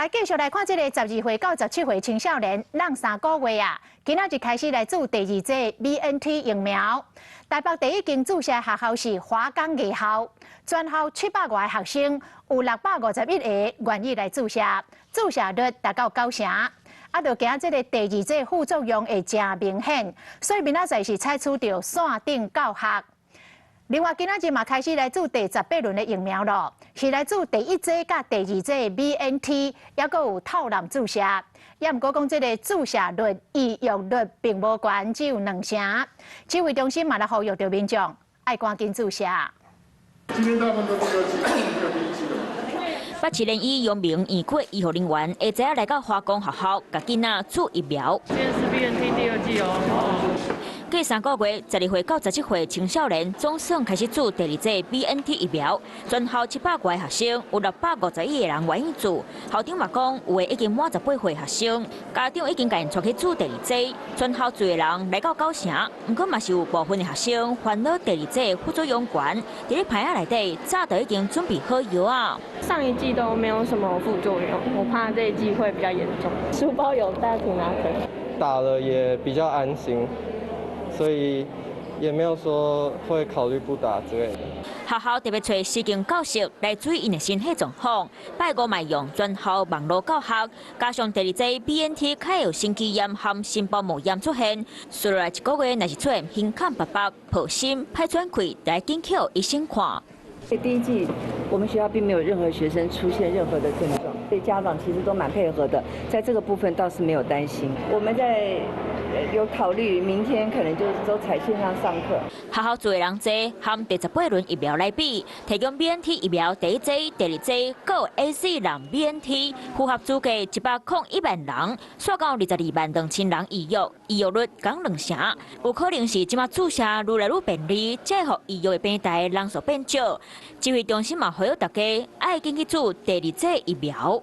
來繼續來看這個12歲到17歲青少年，攏3個月啊，今仔日開始來注第二劑 BNT 疫苗。台北第一間注射學校是華岡藝校，全校700外個學生，有651個願意來注射，注射率達到9成。啊，就驚這個第二劑副作用會誠明顯，所以明仔載是採取著線頂教學。另外，今仔日嘛開始來注第18輪的疫苗咯，是來注第一劑佮第二劑 BNT，猶閣有透納注射。也毋過講這个注射率、預約率並無懸，只有2成。指揮中心嘛來呼籲著民眾愛趕緊注射。今天大部分都是第一劑的。北市聯醫陽明醫院醫護人員下晝來到華岡學校，共囡仔注疫苗。今天是 BNT 第二劑哦。過3個月，12歲到17歲青少年總算開始注第二劑 BNT 疫苗。全校700外學生，有651個人願意注。校長嘛講，有的已經滿18歲學生，家長已經共𪜶帶去注第二劑。全校注的人來到9成，毋過嘛是有部分的學生煩惱第二劑副作用懸。佇咧棚仔內底，早就已經準備好藥啊。上一劑都沒有什麼副作用，我怕這一劑會比較嚴重。書包有帶普拿疼，打了也比較安心。所以也沒有說會考慮不打之類的。學校特別揣實境教師來注意𪜶的身體狀況，拜五嘛用全校網路教學，加上第二劑 BNT 較有心肌炎和心包膜炎出現，紲落來一個月若是出現胸坎拔拔、破心、歹喘氣，就愛緊去予醫生看。第一劑，我們學校並沒有任何學生出現任何的症狀，對家長其實都蠻配合的，在這個部分倒是沒有擔心。我們在有考慮明天可能就是都採線上上課。學校注的人濟，和第18輪疫苗來比，提供 BNT 疫苗第一劑、第二劑，閣有 AZ 人 BNT，符合資格101萬人，煞到222萬2千人預約，預約率降2成，有可能是這馬注射愈來愈便利，這予預約的平台人數變少。指揮中心嘛呼籲大家愛緊去注第二劑疫苗。